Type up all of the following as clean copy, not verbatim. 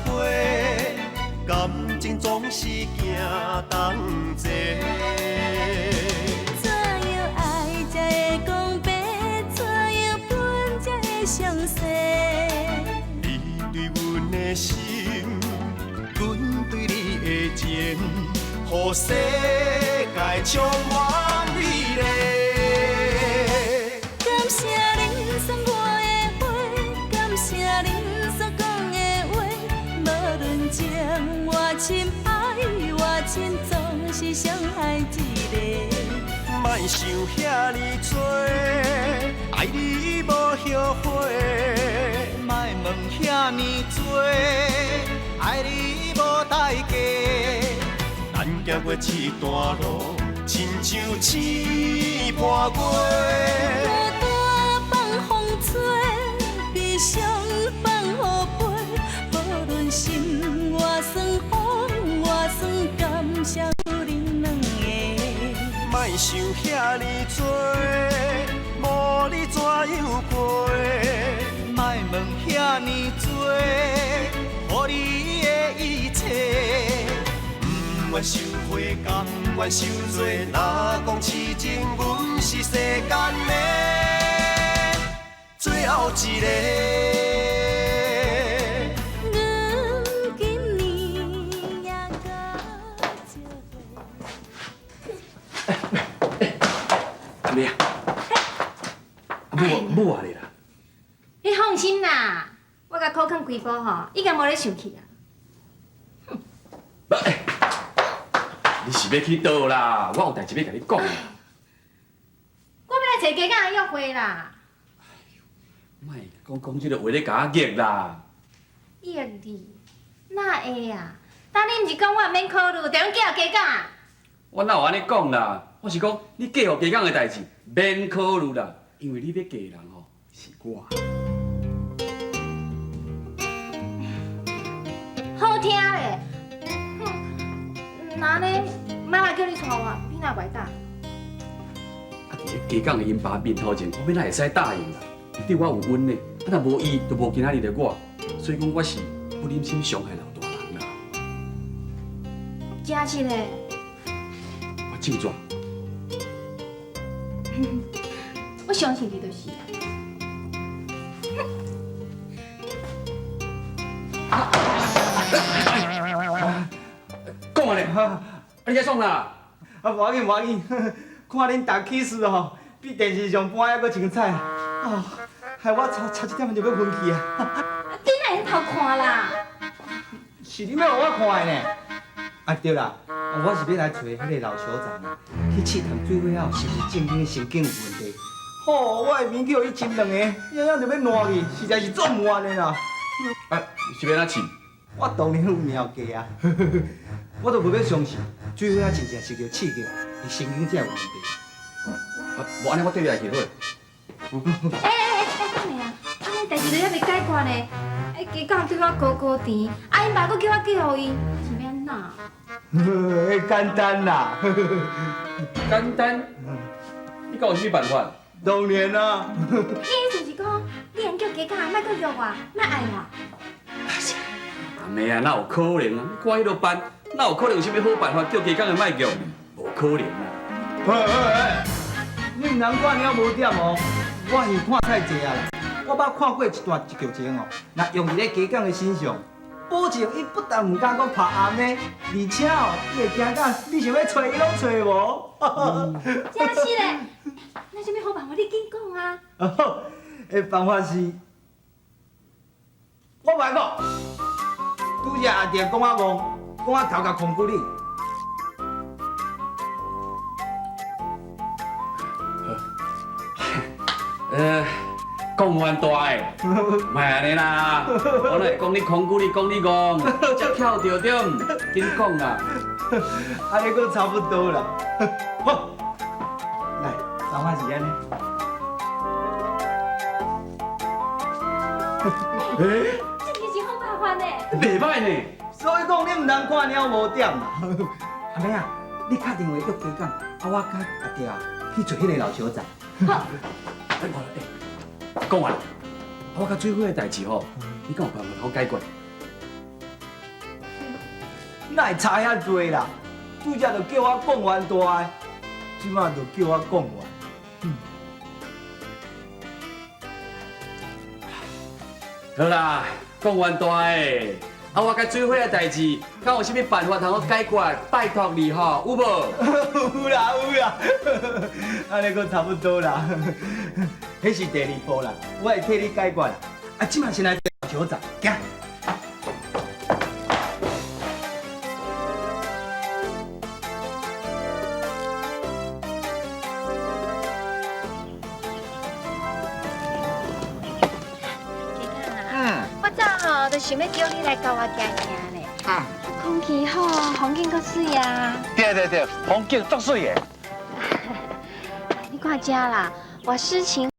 会，感情總是行同齊。怎樣愛才會講白？怎樣分才會詳細？你對阮的心，阮對你的情，予世界充滿美麗。感謝恁送我的花，感謝恁所講的話，無論情偌深，愛偌深，總是傷害一个。莫想遐爾多，愛你無後悔。莫問遐爾多，愛你無代價。咱行過這段路，親像星伴月。孤單放風吹，悲傷放雨飛，無論心偌酸，風偌酸，感謝有恁兩个。莫想遐爾多，無你怎樣過？莫問遐爾多，予你的一切。毋願受悔，甘願受罪。若講痴情，阮是世間的最後一個。阮今年也到這歲。阿妹啊，阿母母啊你啦，你放心啦，我共苦囥規晡吼，應該無咧生氣啊。哎，你是欲去佗啦？我有代誌欲共你講。我欲來揣加港的約會啦。莫講講這个話咧共我激啦。約你，哪會啊？當你毋是講我毋免考慮，就用嫁予加港？我哪有按呢講啦？我是講你嫁予加港的代誌免考慮啦，因為你欲嫁的人吼是我。好聽咧，哼，那按呢，媽媽叫你娶我，你哪會答？啊，佇咧加港的𪜶爸面頭前，我欲哪會使答應啦？伊對我有恩呢，啊若無伊，就無今仔日的我，所以講我是不忍心傷害老大人啦。真實的？我正傳。我相信你就是。講啊咧，啊你這創啥？啊，無要緊，無要緊，看恁逐起事吼，比電視上播還閣精彩啊！害我差差一點就欲昏去啊！你哪會偷看啦？是你欲予我看的呢？啊對啦，我是欲來揣彼个老小站啊，去試探水火仔是毋是正經的神經有問題。吼，我的面叫伊斟兩个，樣樣就欲爛去，實在是足毋願的啦。啊，是欲按怎試？我當然有貓計啊，我都無欲相信，水火仔真正是著刺激，伊神經才有問題。啊，無按呢，我綴你來去好。欸欸欸，等下啊，按呢代誌都猶未解決呢。欸，加港對我高高甜，啊𪜶爸閣叫我嫁予伊，是欲按怎？簡單啦，簡單。你講有啥物辦法？當然啦。你意思是講，你會叫加港莫閣約我，莫愛我？阿妹啊，哪有可能啊？你看彼落辦，哪有可能有啥物好辦法叫加港的莫約？無可能啊！喂喂喂，你毋通看了無點哦，我是看太濟啊啦。我捌看過一段劇情哦，若用佇咧加港的身上，保證伊不但毋敢閣拍阿妹，而且哦，伊會驚甲你想欲揣伊攏揣無。真是咧，那啥物好辦法？你緊講啊！欸，辦法是，我無愛講。拄才阿弟講我戇，講我頭殼空骨力。講完大的，莫按呢啦，我哪會講你空骨力，講你戇，才翹著點，緊講啦。按呢閣差不多啦。好，來，辦法是按呢。欸，這就是好辦法呢。袂䆀呢。所以講你毋通看了無點啦。阿妹啊，你敲電話約加港，啊我佮阿弟啊去揣彼个老小站。好。欸，講完，我佮水火的代誌吼，你敢有辦法通解決？哪會差遐濟啦？拄才就叫我講冤大的，這馬就叫我講冤。好啦，講冤大的，啊，我佮水火的代誌，敢有啥物辦法通好解決？拜託你吼，有無？有啦有啦，按呢閣差不多啦。彼是第二步啦，我會替你解決啦。啊，這馬先來調查，行。我就想欲叫你來共我行行咧。啊，空氣好，風景閣媠啊。對對對，風景足媠的。你看這啦，我詩情。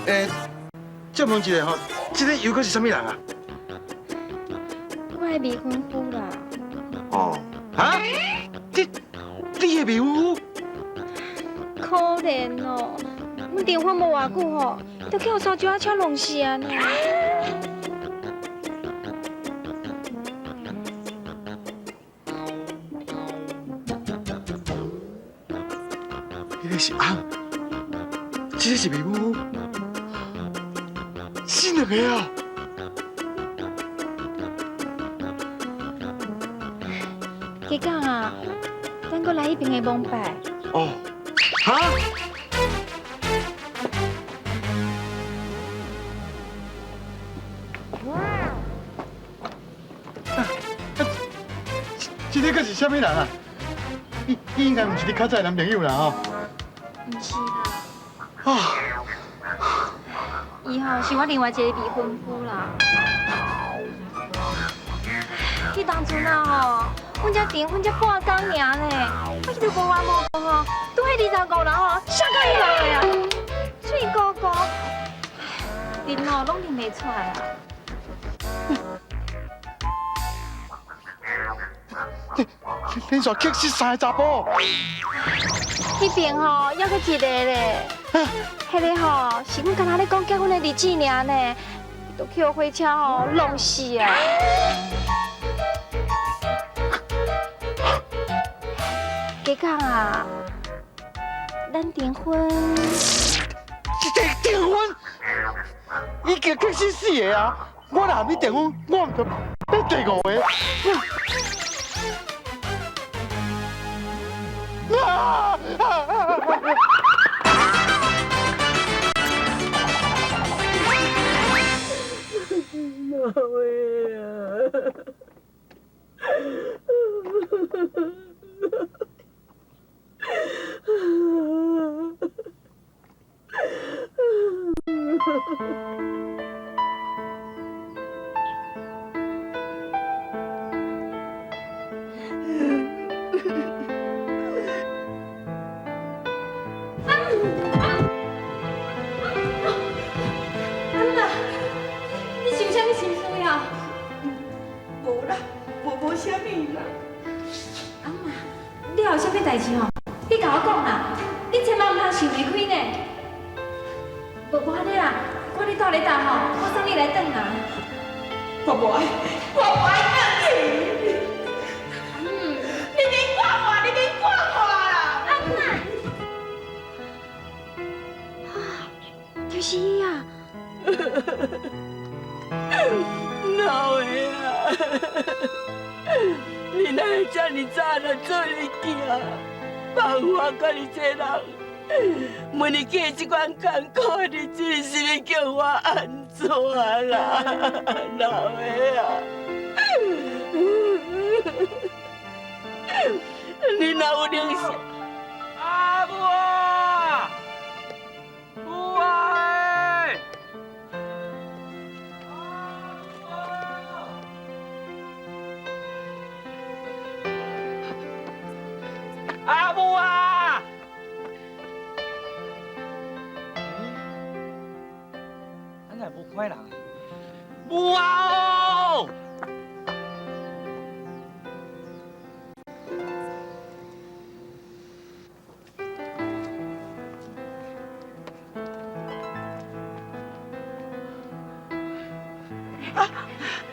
欸，借問一下吼，這个又閣是啥物人啊？我的未婚夫啦。哦，哈？你的未婚夫？可憐哦，阮訂婚無偌久吼，就去予蘇州仔車弄死啊！彼个是翁，这个是未婚夫。死兩個啊！鸡公啊，咱阁来彼爿的墓拜。哦，哈？這个阁是啥物人啊？伊應該毋是你較早的男朋友啦吼？毋是啦。啊！伊吼是我另外一个未婚夫啦。彼當陣啊吼，阮才訂婚才半工爾呢，啊伊就無緣無故吼，拄彼25人吼，殺到伊落來啊，喙糊糊，啉吼攏啉袂出來啊。恁煞克死三個查埔。彼邊吼猶閣一個咧。彼个吼是阮敢若咧講結婚的日子爾呢，就去予火車吼弄死啊！雞公啊，咱訂婚？訂婚？已經克死四個啊！我若和你訂婚，我毋就變第五個？啊！老的啊！阿妈，你是有啥物心事啊？无啦，无啥物啦。阿妈，你有啥物代志吼？你共我講啦，你千萬毋通想袂開呢。無無按呢啦，看你蹛咧佗吼，我送你來轉啦。我無愛，我無愛轉去。你免管我，你免管我啦。阿姆啊，就是伊啊。老的啊，你哪會這爾早就做你囝，放我佮你這人，問你過這款艱苦的日子，是欲叫我按怎啦？老的啊，你若有能力，阿母啊，母啊！阿母啊！咱哪無看人？母啊哦！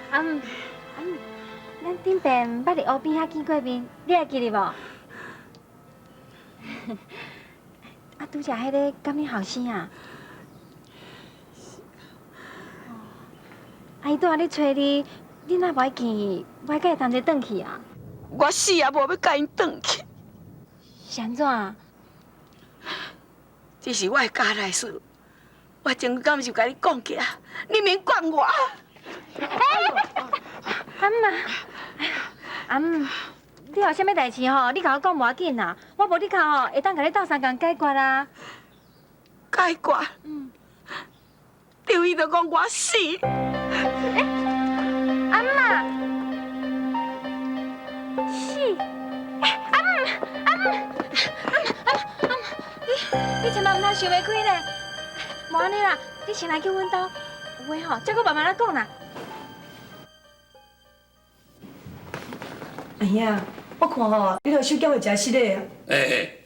阿姆，阿姆，咱頂遍捌佇湖邊遐見過面，你還記得無？啊，拄才彼个敢你後生啊？啊，伊拄仔咧揣你，你若無愛見伊，無愛佮伊同齊轉去啊？我死也無欲佮𪜶轉去。是按怎啊？這是我的家內事，我前幾工就共你講過啊，你免管我。阿姆啊，阿姆，你有啥物代誌吼？你共我講無要緊啦，我無你較吼，會當共你鬥相共解決啊。解決？嗯。對伊就講我死。阿姆啊，死！阿姆，阿姆，阿姆，阿姆，阿姆，你千萬毋通想袂開呢。無按呢啦，你先來去阮兜，有話吼，再閣慢慢仔講啦。阿兄，我看吼，你著手機會誠失禮啊。欸，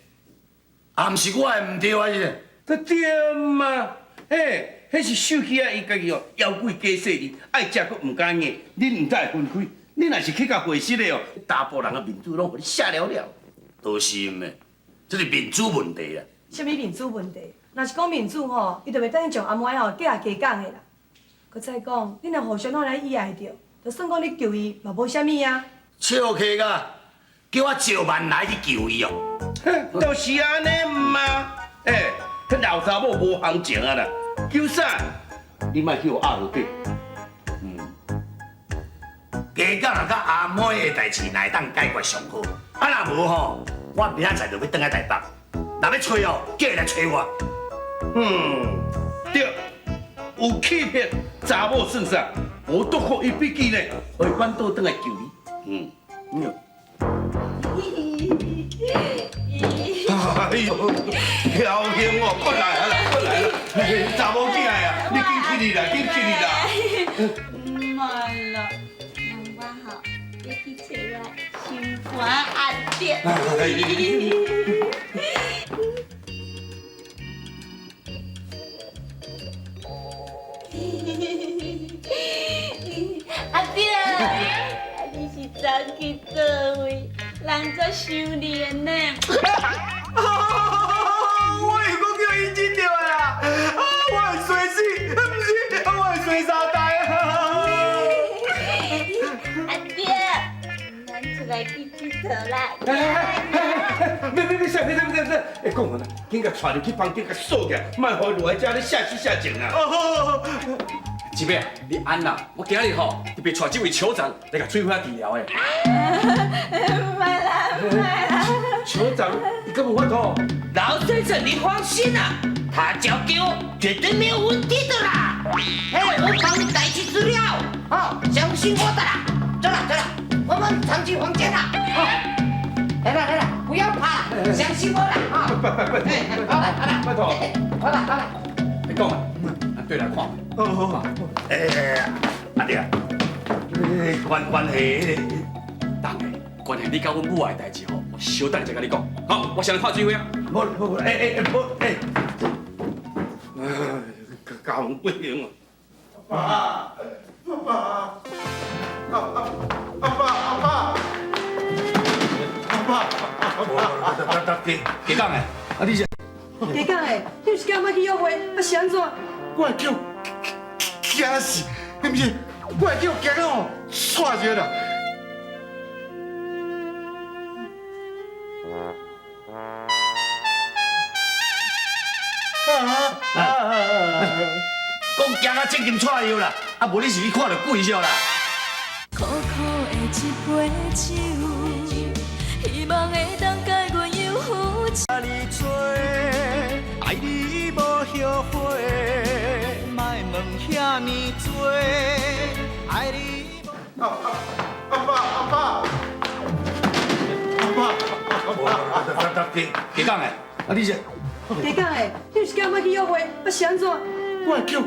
啊，毋是我的毋對啊，是。這對嘛？嘿，彼是手機仔，伊家己哦，妖鬼假細膩，愛食閣毋敢硬，恁毋才會分開。你若是去共會失的哦，查埔人的面子攏予你卸了了。都是毋的，這是面子問題啦。啥物面子問題？若是講面子吼，伊就袂等於將阿妹吼嫁予加講的啦。閣再講，恁若互相攏來意愛著，就算講你救伊嘛無啥物啊。笑客啊！叫我趙萬來去救伊哦。就是按呢嘛。欸，彼老查某無行情啊啦，救啥？你莫去予壓落底。嗯。加講啊，佮阿妹的代誌，若會當解決上好。啊，若無吼，我明仔載就欲轉來台北。若欲揣哦，叫伊來揣我。嗯，對，有氣魄，查某算啥？無獨靠伊筆記呢，予伊反倒轉來救你。嗯，哎呦，侥幸哦，過來啊啦，過來啦，查某囝啊，你緊起哩啦，緊起哩啦。毋愛啦，人我吼欲去揣我心肝阿弟。阿弟，你是昨去佗位？人足想你的呢。我又閣叫伊真著啊！啊，我會衰死，毋是，我會衰三代啊！阿弟，咱出來去𨑨迌啦！別別別，別別別別！欸，講完啦，緊共帶入去房間，共鎖起來，莫予伊落來遮咧下死下情啊！姊妹，你安啦，我今日吼特別帶這位酋長來共水火治療的。毋愛啦，毋愛啦。酋長，你敢有法度？老先生，你放心啦，他交給我，絕對沒有問題的啦。嘿，我幫你帶去資料，哦，相信我的啦。走啦走啦，我們常去房間啦。哦，來啦來啦，不要怕啦，相信我啦。啊，好啦好啦，拜託，好啦好啦。你講啊，咱對來看。好好好。欸，阿弟啊，關關係，當然，關係你佮阮母的代誌吼，我小等下再佮你讲。好，我先来看水花啊。无无无，欸欸欸，无欸。哎，教不行啊！爸，爸，阿阿阿爸阿爸，阿爸阿爸，得得加讲的，啊你是？加讲的，你毋是叫阿妈去约会，啊是按怎？我会叫惊死，毋是，我会叫惊到吼，掣着啦。讲惊到正经掣药啦，啊无你是去看著鬼少啦。苦苦的一杯酒，希望会当解阮忧郁。爱你无后悔，莫问遐呢多，爱你。阿阿爸阿爸阿爸阿爸，得得得，加讲的，啊你是？加讲的，你毋是叫阿妈去约会，啊是按怎？我会叫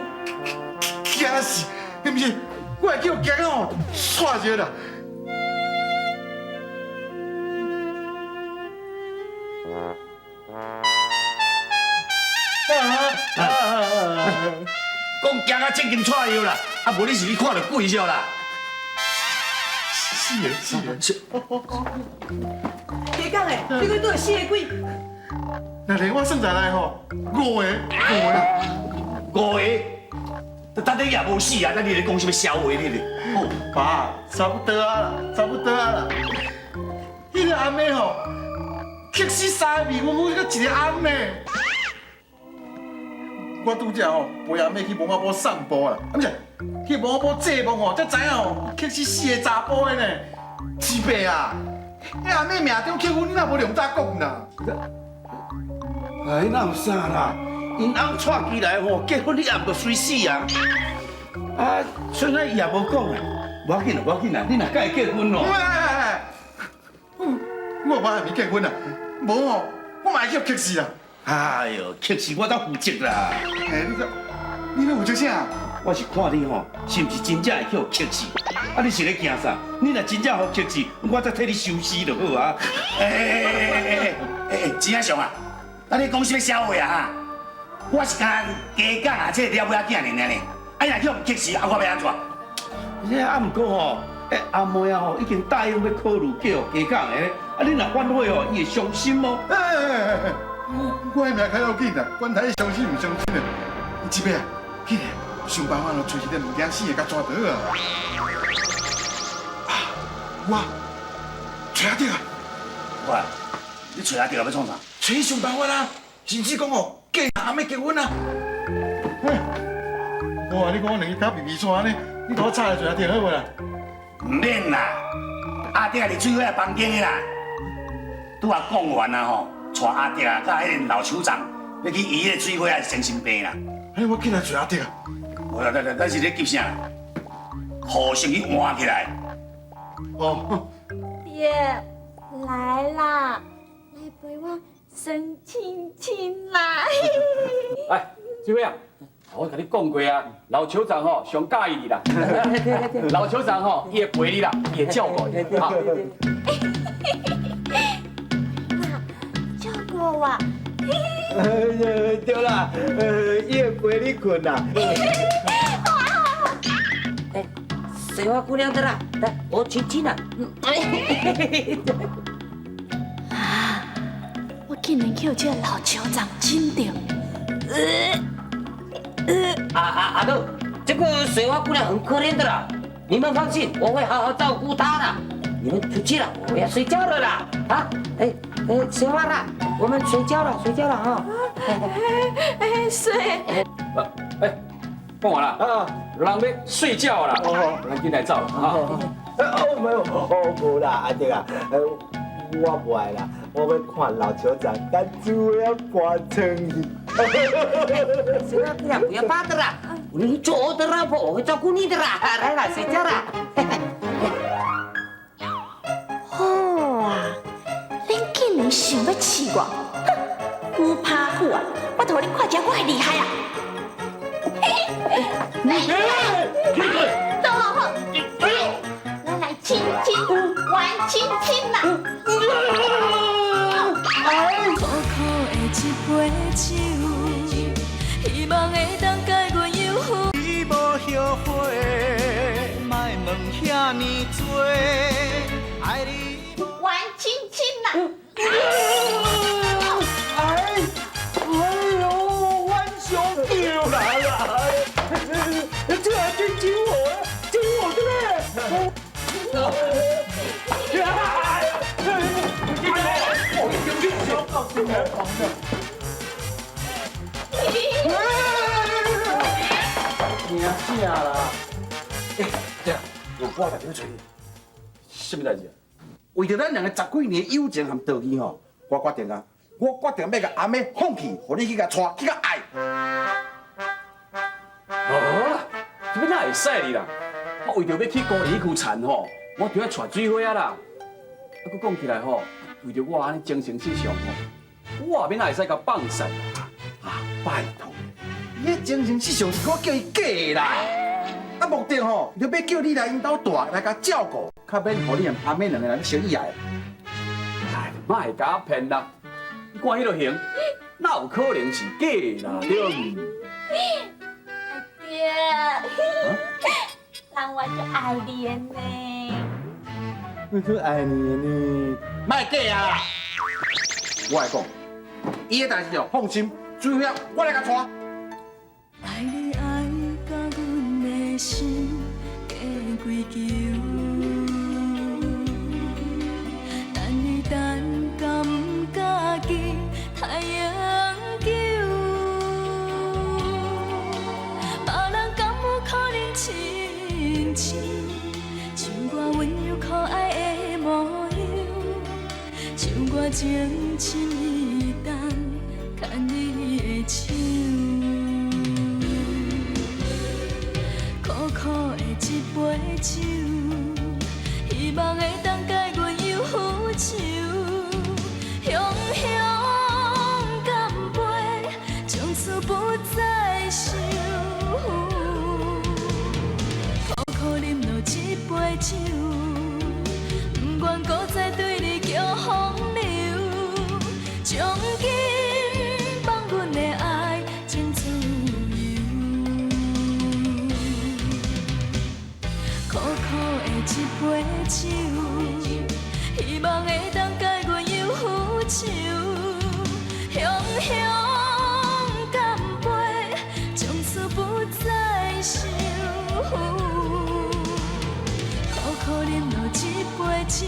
惊死，毋是，我会叫惊到吼，掣着啦。讲惊到正经掣药啦，啊无你是去看著鬼少啦。死个死个！加讲的，你阁拄著四个鬼？那连我算在内吼，五个，五个，五个，等等也无死啊！那你咧讲啥物痟话你咧？哦，爸，差不多啊啦，差不多啊啦。彼个阿妹吼，克死三个未婚夫，阁一个阿妹。我拄才吼陪阿妹去墓仔埔散步啦，啊，毋是去墓仔埔祭墓吼，才知影吼，克死四个查埔的呢。是爸啊，彼阿妹命中克夫，你若无两早讲啦？哎，哪有啥啦？𪜶翁娶起来吼，结婚你也毋就随死啊！啊，虽然伊也无讲啊，无要紧啦，无要紧啦，你若佮伊结婚咯。我妈还没结婚啊，无吼，我嘛会叫克死啦。哎呦，克死我才负责啦！哎，你这，你欲负责啥？我是看你吼，是毋是真正会去予克死？啊，你是咧惊啥？你若真正予克死，我才替你收尸就好啊！哎哎哎哎哎哎哎，钱阿祥啊，啊你讲啥物痟话啊哈？我是干加讲啊，这个了尾仔囝尔呢，啊若去予克死，啊我欲按怎？这啊，毋过吼，欸阿妹啊吼，已经答应欲考虑嫁予加讲的，啊你若反悔吼，伊会伤心哦。哎哎哎哎，我的命较要紧啦，管他伤心毋伤心的。你这摆啊，紧来想办法咯，揣一个毋惊死的，共抓倒啊！啊，我揣阿德啊！喂，你揣阿德啊，欲创啥？揣伊想办法啦，甚至讲哦，嫁阿妹结婚啊！哇，你讲我两个脚皮皮喘呢，你给我吵来揣阿德好无啦？毋免啦，阿德伫水火房间的啦。拄仔讲完啊吼，带阿德啊，佮彼个老酋长欲去医彼个水火仔精神病啦。哎，我紧来揣阿德啊！无啦，咱咱是咧急啥？号先去换起来。哦。爹，来啦，来陪我耍亲亲啦！来，水火啊，我共你讲过啊，老酋长吼上佮意你啦。老酋长吼，伊会陪你啦，伊会照顾你。照顾我。对啦，伊会陪你睏啦。哎，水花姑娘的啦，来，我亲亲啦。啊！我竟然去予这个老酋长枕著。阿阿阿豆，这个水花姑娘很可怜的啦，你们放心，我会好好照顾她的。你们出去了，我要睡觉了啦。啊，哎哎，水花啦，我们睡觉了，睡觉了哈。哎，睡。哎，讲完了啊，人欲睡觉啦，咱紧来走了哈。哦，没有，哦，无啦，阿德啊，我无爱啦，我欲看老酋长佮猪仔搬床去。水花姑娘不要怕的啦，你做我的老婆，我会照顾你的啦。来啦，睡觉啦。好啊，恁竟然想欲试我，哼，虎拍虎啊！我就予恁看一下我的厉害啊！来，走好好，来来亲亲，玩亲亲啦！哎，哎呦，阮上救人啦！这还真救我，救我对不对？惊啥啦？欸，对啊，我有代志欲揣你。啥物代志啊？为著咱两个十几年友情和道义吼，我决定啊，我决定欲共阿妹放弃，予你去共娶，去共爱。无啦，這欲哪會使哩啦？我為著欲去高麗彼區田吼，我就愛娶水花仔啦。啊，閣講起來吼，為著我按呢精神失常吼，我欲哪會使共放散啊？啊，拜託，伊彼精神失常是我叫伊假的啦。啊，目的吼，就欲叫你來𪜶兜蹛來共照顧，較免予你和阿妹兩个人相意愛。哎，莫共我騙啦！你看彼落形，哪有可能是假的啦？對毋？阿爹，人我足愛你的呢。我足愛你的呢。莫假啊！我來講，伊的代誌哦，放心，水花我來共娶。愛你愛甲阮的心加跪求，等你等甲毋家己太永久，別人敢有可能親像像我溫柔可愛的模樣，像我情深意重牽你的手。苦苦的一杯酒，希望會當解阮憂愁。雄雄乾杯，從此不再愁。苦苦啉落一杯酒，不願閣再對你叫風流，將今放阮的愛真自由。苦苦的一杯酒，希望會當解阮憂愁。雄雄乾杯，從此不再愁。苦苦啉落一杯酒。